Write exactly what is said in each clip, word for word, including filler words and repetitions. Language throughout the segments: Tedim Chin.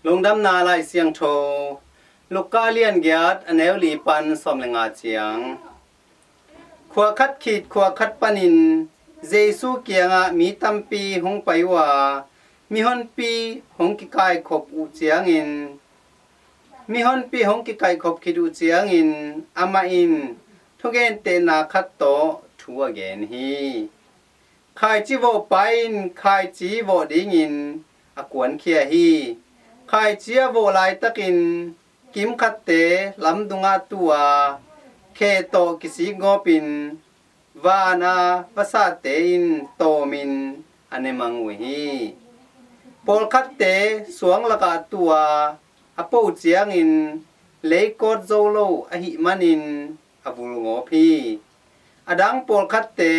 Lungdamna Lai Siangtho, Luka lian giat a neu li pan sawm le nga ciang. Khua khat khit khua khat panin Jesu kiangah mi tampi hong pai uh a, mihonpi hong kikaikhop uh ciangin, mihonpi hong kikaikhop khit uh ciangin amah in thugentehna khat tawh thu a gen hi. Khaici vawhpa in khaici vawh dingin a kuankhia hi. Khaici a vawh laitakin kimkhatte lamdungah tu a, khe tawh kisik gawpin van a vasate in tawmin a ne mang uh hi. Pawlkhatte suang lakah tu a, a po ciangin leikawt zo lo ahih manin a vul ngawp hi. A dang pawlkhatte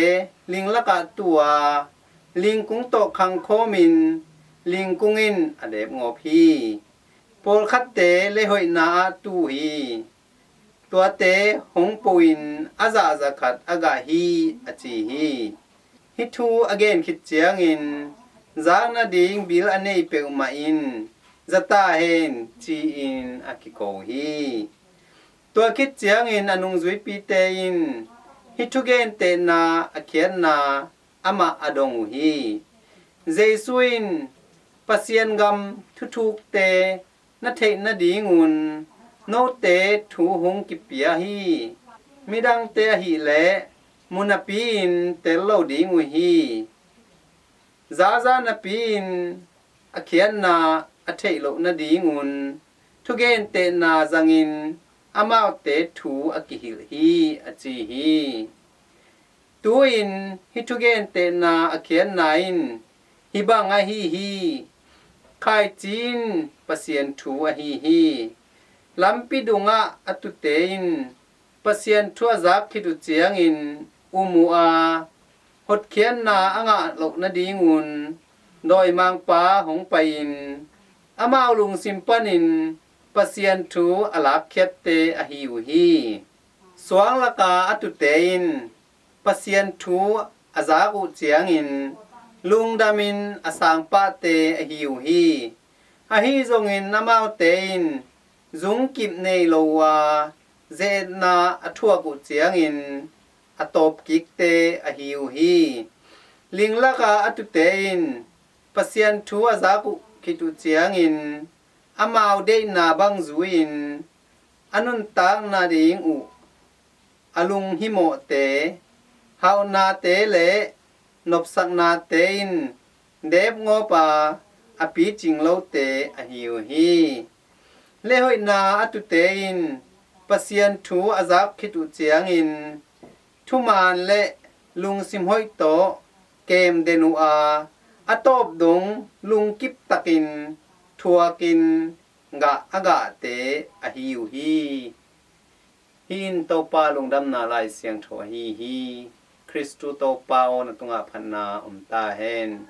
ling lakah tu a, lingkung tawh khangkhawmin lingkung in a dep ngawp hi. Pawlkhatte leihoihna ah tu hi. Tuate hong po in a zahza khat a gah hi, a ci hi. Hih thu a gen khit ciangin zak nading bil a nei peuhmah in za ta hen ci-in a kiko hi. Tua khit ciangin a nungzuipite in hih thugentehna a khiatna amah a dong uh hi. Jesu in, Pasian gam thuthukte na theih nadingun note thu hong kipia hi. Midangte ahih leh mu napi-in tel lo ding uh hi. Zaza napi-in a khiatna a theih loh nadingun thugentehna zangin amaute thu a kihilh hi, a ci hi. Tu-in hih thugentehna a khiatna in hih bang ahi hi. Khaici in Pasian thu ahi hi. Lampi dungah a tute in Pasian thu a zak khit uh ciangin um uh a, hotkhiatna a ngah loh nadingun dawimangpa hong pai-in amau lungsim panin Pasian thu a lakkhiatte ahi uh hi. Suang laka a tute in Pasian thu a zak uh ciangin lungdamin a sangpahte ahi uh hi. Ahi zongin amaute in zungkip nei lo uh a, ze-etna a thuak uh ciangin a tawpkikte ahi uh hi. Ling laka a tute in Pasian thu a zak uh khit uh ciangin amau deihna bang zui-in a nuntak nading uh a lunghimawhte, hauhnate le nopsaknate in dep ngawp a, a picing lote ahi uh hi. Leihoihna a tute in Pasian thu a zak khit uh ciangin thuman le lungsim hoih tawh kem den uh a, a tawp dong lungkip takin thuakin gah a gahte ahi uh hi. Hih in Topa lungdamna Lai Siangtho ahi hi. Khristu Topa aw, na tungah phatna om ta hen.